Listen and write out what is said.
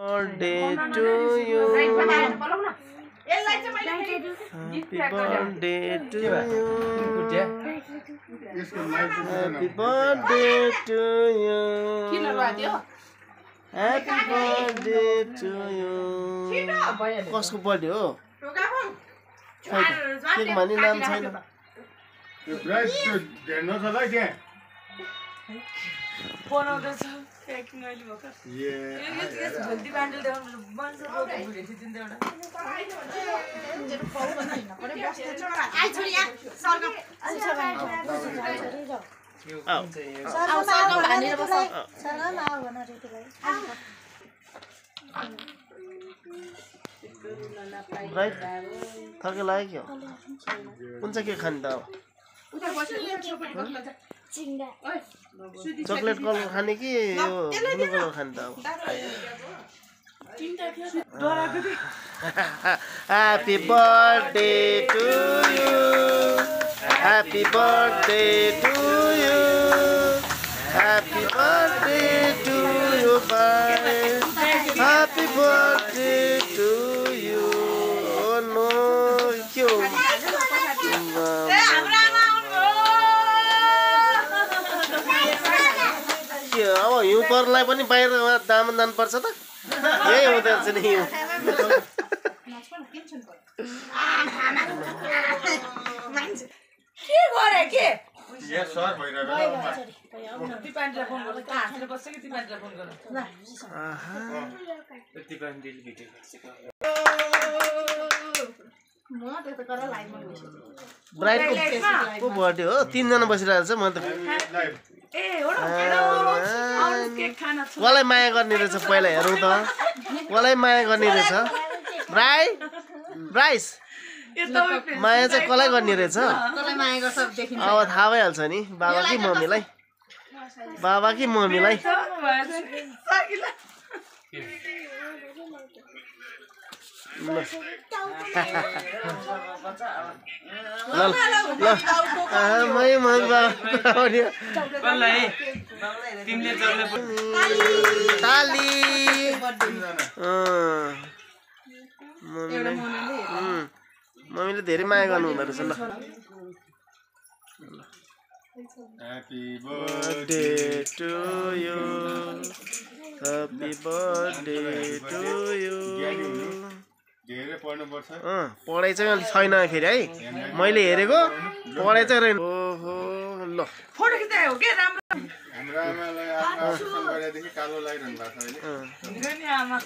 birthday to you. Happy birthday to you. Happy birthday to you. Happy birthday to you. कसको birthday हो? Cake मानि नाम छैन। यो ब्राइड हेर्न छ ल त्यहाँ बनाउँदैछ प्याकिङ अहिले भर्खर जल्दी बान्डल देखाउनु बन्छ रोको भुलेछि दिँदै एउटा आइ छोरी या सरगम सरगम भनेर बस सरगम आउ भन रेतीलाई राइट थर्के लाग्यो के हो कुन चाहिँ के खाने त अब चकलेट कलर खाने कि यो ब्लू कलर खाने त अब Happy birthday to you. Happy birthday to you. Happy birthday to you. Happy birthday to you. Oh no, क्यों? अब हिउँ पर्लाई पनि बाहिर दाम जानुपर्छ त यही हुँदैछ नि हिउँ के गरे के यहाँ सर भइरहेको दिपान्डीलाई फोन गर्नु कहाँले बस्छ कि दिपान्डीलाई फोन गर्नु यति बान्डीले भिडियो म त्यो त गरेर लाइभ मा ब्राइडको बर्थडे हो 3 जना बसिरहेको छ म त ए हो र केक खाना छ कसलाई माया गर्ने रहेछ पहिला हेरौँ त कसलाई माया गर्ने रहेछ ब्राइस माया चाहिँ कसलाई गर्ने रहेछ कसलाई माया गर्छ देखिन्छ अब थाहा भइहाल्छ नि बाबा कि मम्मीलाई मम्मीले धेरै माया गर्नु हुँदो रहेछ ल Happy birthday to you. Happy birthday to you. धेरै पढ्नु पर्छ पढाइ चाहिँ अलि छैन फेरि है मैले हेरेको पढाइ चाहिँ रहेन ओहो ल फोटो खिचायो के राम्रो हाम्रो आमालाई आफ्नो अपरेसन गरेदेखि कालो लागिरहनु भएको छ अहिले नि आमा